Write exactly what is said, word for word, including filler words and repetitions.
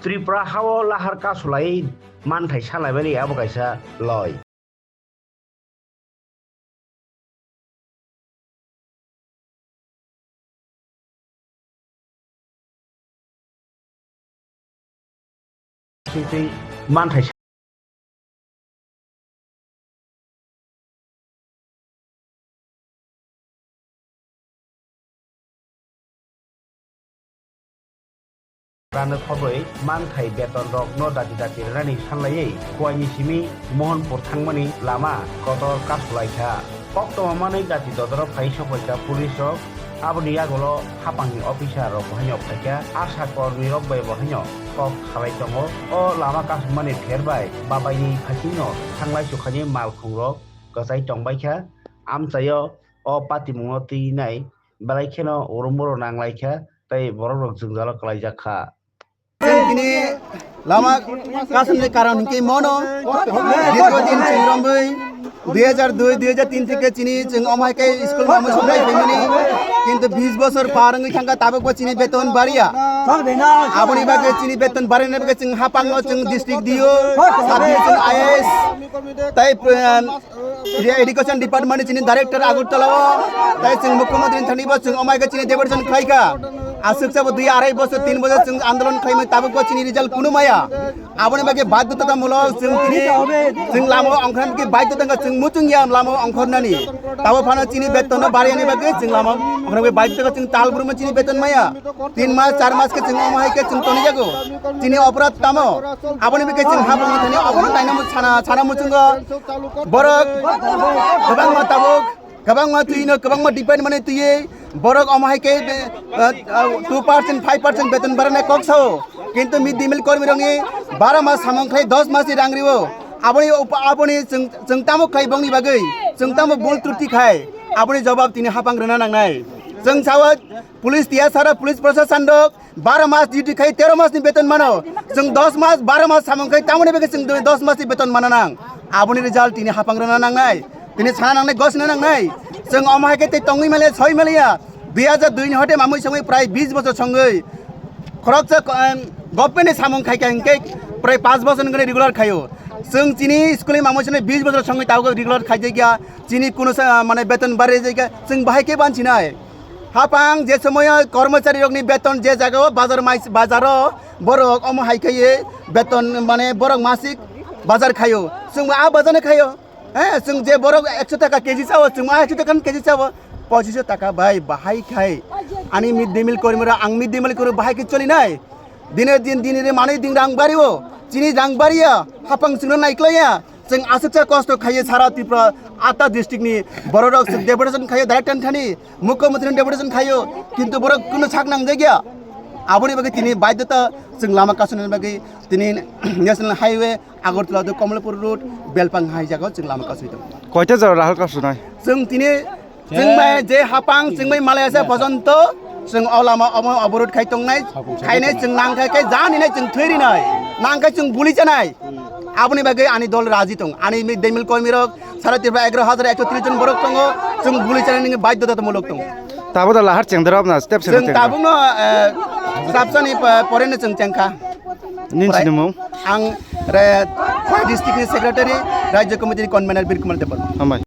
Tripura hao lahar kasulai manthai salaimani abo kaisa loi. Sintwi manthai Rano khobwi manthai beton rokno dati dati rwnani sanlaiwi Khuaini simi Mohanpur thangmani lama kotor kasulaikha. Koktwma manwi dati dodoro phai sokphaikha police rok. Aboni yagulo hapangni officer rok bo haino phaikha, asha kormi rok bai bo haino kok salai tongo. O lama kasumani pher bai babaini phasingno thanglai sukhani malkhung rok kwchai tongbaikha. Amchaio o patimungno twinai belai kheno urumoro nanglaikha tei borok rok jwngjalo kwlaijakha. Chwng tini lama kasumni karon hinkhe mono, dirgo din chwng romwi dui hajar dui, dui hajar tin theke chini chwng omo hai khe school mamwi songjai phaimani, kintu bis bosor par wngwi thangkha, tabukbo chini beton bariya. Aboni bagwi chini beton barina bagwi chwng hapangno chwng district D O, sub division I A S, tei, um, Education Department ni chini director Agartala o, tei chwng Mukhyamantri ni thani bo chwng omo hai khe chini deputation khlai kha. Aswk sabo dui arai bosor, tin bosor chwng andolon khlaimani, tabuk bo chini result kunu maya. Aboni bagwi badhyota ta mulo chwng tini chwng lama o ongkhorna bagwi badhyota wngkha, chwng muchung ya lama o ongkhornani. Tabo phano chini beton no bariyani bagwi chwng lama o ongkhorna bagwi badhyota wngkha, chwng tal brum chini beton maya. Tin mas, char mas khe chwng omo hai khe chwng toni jago. Chini oporad tamo? Aboni bagwi chwng hapang thani obono naina mu sana, sana muchungo. Borok kwbangma tabuk, kwbangma twino, kwbangma department mani twiwi borok omo hai khe be, uh, uh, two percent, five percent beton barana kok sao. Kintu mid day meal kormi rokni baro mas samung khlai dos mas ni rang rio. Aboni upa-, aboni chwng, chwng tamo khlai bongni bagwi, chwng tamo bul truti khai, aboni jawab tini hapang rwna nangnai. Chwng sao police T S R, police proshashan rok, baro mas duty khai tero mas ni beton mano. Chwng dos mas, baro mas samung khai tamoni bagwi chwng dos mas ni beton mana nang. Aboni result tini hapang rwna nangnai. Tini sana nangnai, gosna nangnai. Chwng omo hai khe tei tongwi maliya, soi maliya. Dui hajar dui ni hote mamwi songwi prai bis bosor songwi. Khoroksa, em, government ni samung khai kha hinkhe prai panch bosor wngwi regular khaio. Chwng chini school ni mamwi songwi bis bosor songwi tabuk regular khaijakya. Chini kuno sa, mane beton barwi jakya. Chwng bahai khe banchinai. Hapang je somoyo kormochari rokni beton je jagao bazar mai, bazaro borok omo hai khaiye beton mane borok masik bazar khaio. Chwngbo a bazar no khaio. He, chwng je borok ekso taka K G sao, chwngbo a ekso taka K G sao. Pochiso taka bai bahai khai. Ani mid day meal kormira, ang mid day meal koro bahai khe cholinai. Dine din, dine din manwi din rang bario. Chini rang baria. Hapang chwngno naiklaiya. Chwng aswksa kosto khaiye sara Tripura atta district ni bororok chwng deputation khaiye director thani, mukhyamantri ni deputation khaiyo, kintu borok kuno sak nangjakya. Aboni bagwi tini baidhota chwng lama kasuni bagwi tini National Highway Agartala to Kamalapur Road Belpang hai jagao chwng lama kasui tongo. Koita jora Rahul kasunai? Chwng tini Chwng bai je hapang chwng bai malaya se pojonto chwng o lama omo oborot khai tongnai, khainai chwng nang khai khe jani nai chwng thwi rinai, nang khai chwng buli chanai. Aboni bagwi ani dol raji tong, ani mi demil kormi rok sara Tripura egaro hajar ekso tris jon borok tongo, chwng buli chanai nini baidhota mulok tong. Tabo da lahar chengdorok na step se Chwng chengdorok. Tabukno, eh, sabsani pa-, poreno chwng chengkha. Nin Prai-, sinimung? Ang re, Khwai district ni secretary, Rajya Committee ni convener Bir Kumar Debbarma. Hambai.